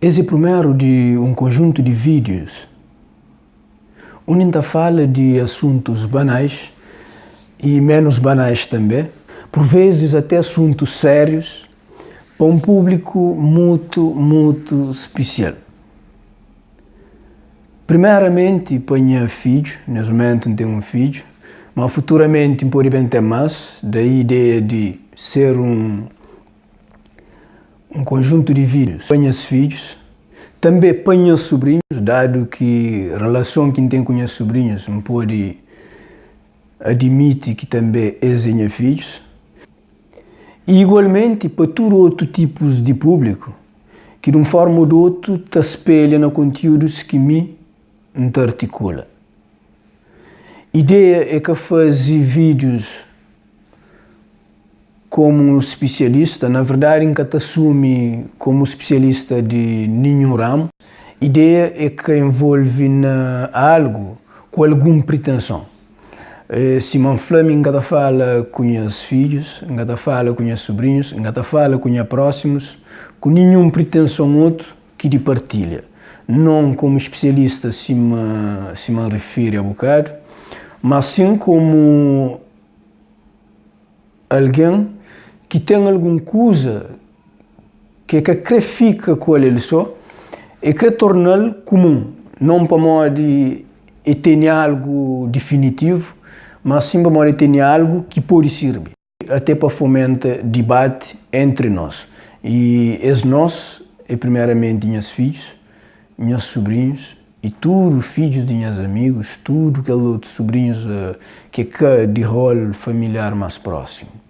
Es é prumeru di un konjuntu di vídius undi N ta fala di asuntus banais i menus banais tanbe, pur vezis até asuntus sérius, pa un públiku mutu, mutu spesial. Primeramenti pa nha fidju, nes mumentu N ten un fidju, ma futuramenti N pode ben ten más, daí ideia di ser un. Un konjuntu di vídius pa nhas fidjus, tanbê pa nhas subrinhus, dadu ki relason ki N ten ku nhas subrinhus, N pode adimiti ki tanbê es é nha fidjus. I igualmenti pa tudu otu tipus di públiku ki di un fórma ô di otu ta spelha na kontiúdus ki mi N ta artikula. Ideia é ka faze vídius. Komu un spisialista, na verdadi N ka ta asumi komu spisialista di ninhun ramu. Ideia é ka envolve na algu ku algun pritenson. Sima N fla, mi N ka ta fala ku nhas fidjus, N ka ta fala ku nhas subrinhus, N ka ta fala ku nha prósimus ku ninhun pritenson otu ki di partilha. Non komu spisialista sima sima N rifiri abokadu, mas sin komu. Algen ki ten algun kuza ki e ka kre fika ku el el so, e kre torna-l kumun, non pamodi e tene algu difinitivu, mas sin pamodi e tene algu ki pode sirbi ate pa fomenta dibati entri nos. I es nos e primeramenti nhas fidjus, nhas subrinhus I tudu fidjus di nhas amigus, tudu kel otus subrinhus ki é ka di rol familiar más prósimu.